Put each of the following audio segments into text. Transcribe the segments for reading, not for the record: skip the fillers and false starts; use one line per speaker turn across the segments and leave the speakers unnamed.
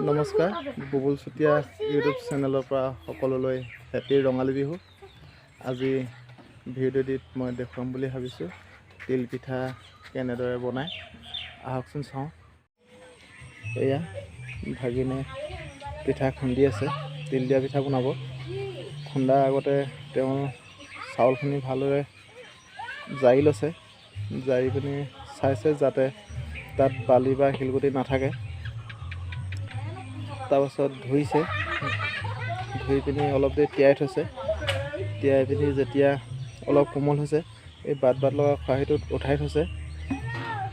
নমস্কাৰ, বুবুল চুতীয়া ইউটিউব চেনেলৰ পৰা সকলোলৈ হেপী ৰঙালী বিহু। আজি ভিডিঅ'টিত মই দেখুৱাম বুলি ভাবিছোঁ তিল পিঠা কেনেদৰে বনায়। আহকচোন চাওঁ। এয়া ভাগিনে পিঠা খুন্দি আছে, তিল দিয়া পিঠা বনাব। খুন্দাৰ আগতে তেওঁ চাউলখিনি ভালদৰে জাৰি লৈছে, জাৰি পিনি চাইছে যাতে তাত বালি বা শিলগুটি নাথাকে। তাৰপাছত ধুইছে, ধুই পিনি অলপ দেৰি তিয়াই থৈছে। তিয়াই পিনি যেতিয়া অলপ কোমল হৈছে, এই বাট বাট লগা খৰাহীটোত উঠাই থৈছে।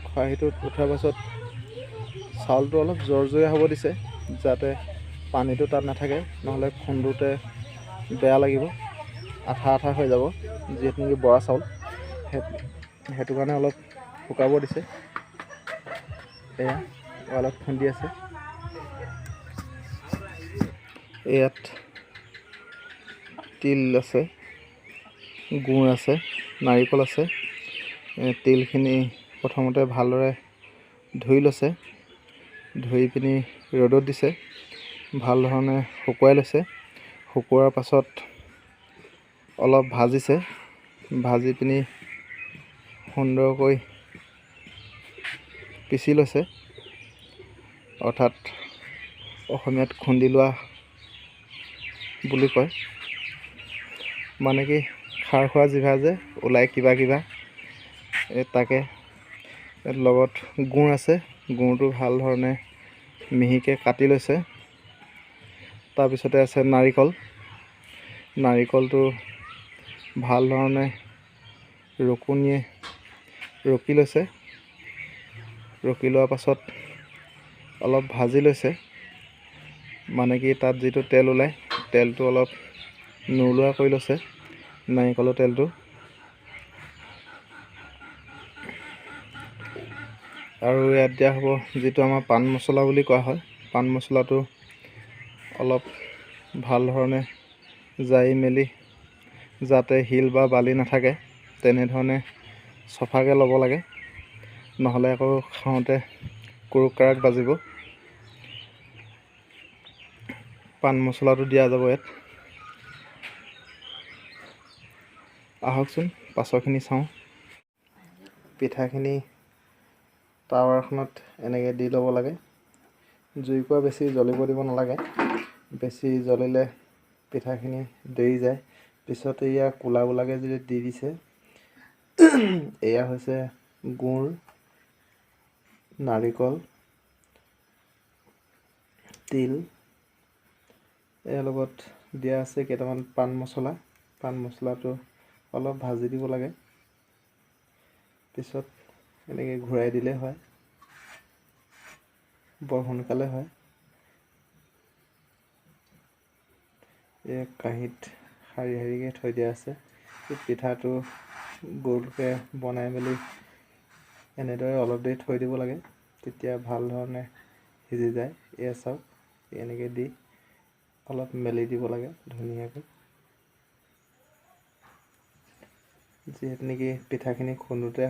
খৰাহীটোত উঠোৱাৰ পাছত চাউলটো অলপ জৰজৰীয়া হ'ব দিছে, যাতে পানীটো তাত নাথাকে, নহ'লে খুন্দোতে বেয়া লাগিব, আঠা আঠা হৈ যাব, যিহেতু নেকি বৰা চাউল। সেইটো কাৰণে অলপ শুকাব দিছে। এয়া অলপ খুন্দি আছে। ইয়াত তিল আছে, গুড় আছে, নাৰিকল আছে। তিলখিনি প্ৰথমতে ভালদৰে ধুই লৈছে, ধুই পিনি ৰ'দত দিছে, ভাল ধৰণে শুকুৱাই লৈছে। শুকোৱাৰ পাছত অলপ ভাজিছে, ভাজি পিনি সুন্দৰকৈ পিচি লৈছে, অৰ্থাৎ অসমীয়াত খুন্দি লোৱা বুলি কয়। মানে কি, খাৰ খোৱা জিভা যে ওলাই কিবা কিবা, এই তাকে। লগত গুড় আছে, গুড়টো ভাল ধৰণে মিহিকৈ কাটি লৈছে। তাৰপিছতে আছে নাৰিকল। নাৰিকলটো ভাল ধৰণে ৰুকনিয়ে ৰুকি লৈছে। ৰুকি লোৱাৰ পাছত অলপ ভাজি লৈছে, মানে কি তাত যিটো তেল ওলায় তেলটো অলপ নোলোৱা কৰি লৈছে, নাৰিকলৰ তেলটো। আৰু ইয়াত দিয়া হ'ব যিটো আমাৰ পাণ মছলা বুলি কোৱা হয়, পাণ মছলাটো অলপ ভাল ধৰণে জাৰি মেলি যাতে শিল বা বালি নাথাকে তেনেধৰণে চফাকৈ ল'ব লাগে, নহ'লে আকৌ খাওঁতে কুৰুক কাৰাক বাজিব। পাণ মছলাটো দিয়া যাব ইয়াত। আহকচোন পাছৰখিনি চাওঁ। পিঠাখিনি টাৱাৰখনত এনেকৈ দি ল'ব লাগে। জুইকুৰা বেছি জ্বলিব দিব নালাগে, বেছি জ্বলিলে পিঠাখিনি দেৰি যায়। পিছত এয়া ক'লা ক'লাকৈ যদি দি দিছে, এয়া হৈছে গুড়, নাৰিকল, তিল, ইয়াৰ লগত দিয়া আছে কেইটামান পাণ মছলা। পাণ মছলাটো অলপ ভাজি দিব লাগে, পিছত এনেকৈ ঘূৰাই দিলে হয়, বৰ সোনকালে হয়। এই কাঁহীত শাৰী শাৰীকৈ থৈ দিয়া আছে। এই পিঠাটো গোলকৈ বনাই মেলি এনেদৰে অলপ দেৰি থৈ দিব লাগে, তেতিয়া ভাল ধৰণে সিজি যায়। এয়া চাওক, এনেকৈ দি অলপ মেলি দিব লাগে ধুনীয়াকৈ। যিহেতু নেকি পিঠাখিনি খুন্দোতে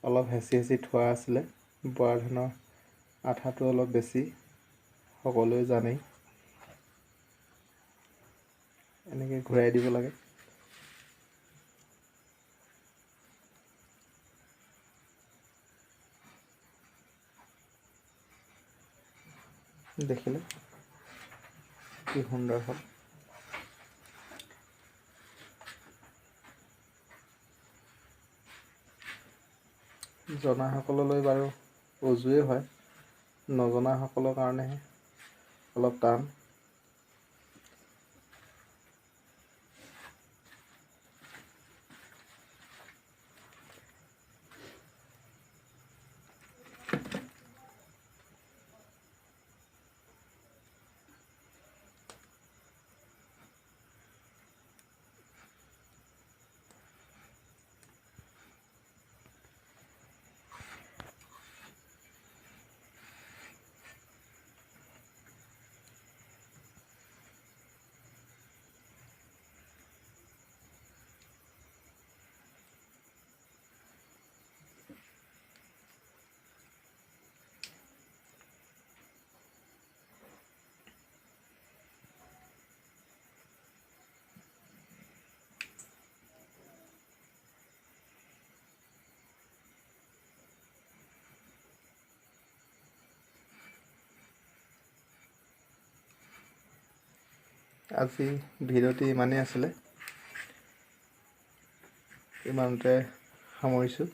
অলপ হেঁচি হেঁচি থোৱা আছিলে, বৰা ধানৰ আঠাটো অলপ বেছি, সকলোৱে জানেই। এনেকৈ ঘূৰাই দিব লাগে। দেখিলে কি সুন্দৰ হ'ল। জনাসকললৈ বাৰু উজুৱে হয়, নজনাসকলৰ কাৰণেহে অলপ টান। আজি ভিডিঅ'টি ইমানেই আছিলে, ইমানতে সামৰিছোঁ।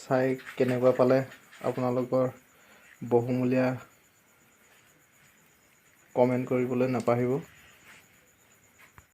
চাই কেনেকুৱা পালে আপোনালোকৰ বহুমূলীয়া কমেণ্ট কৰিবলৈ নাপাহৰিব।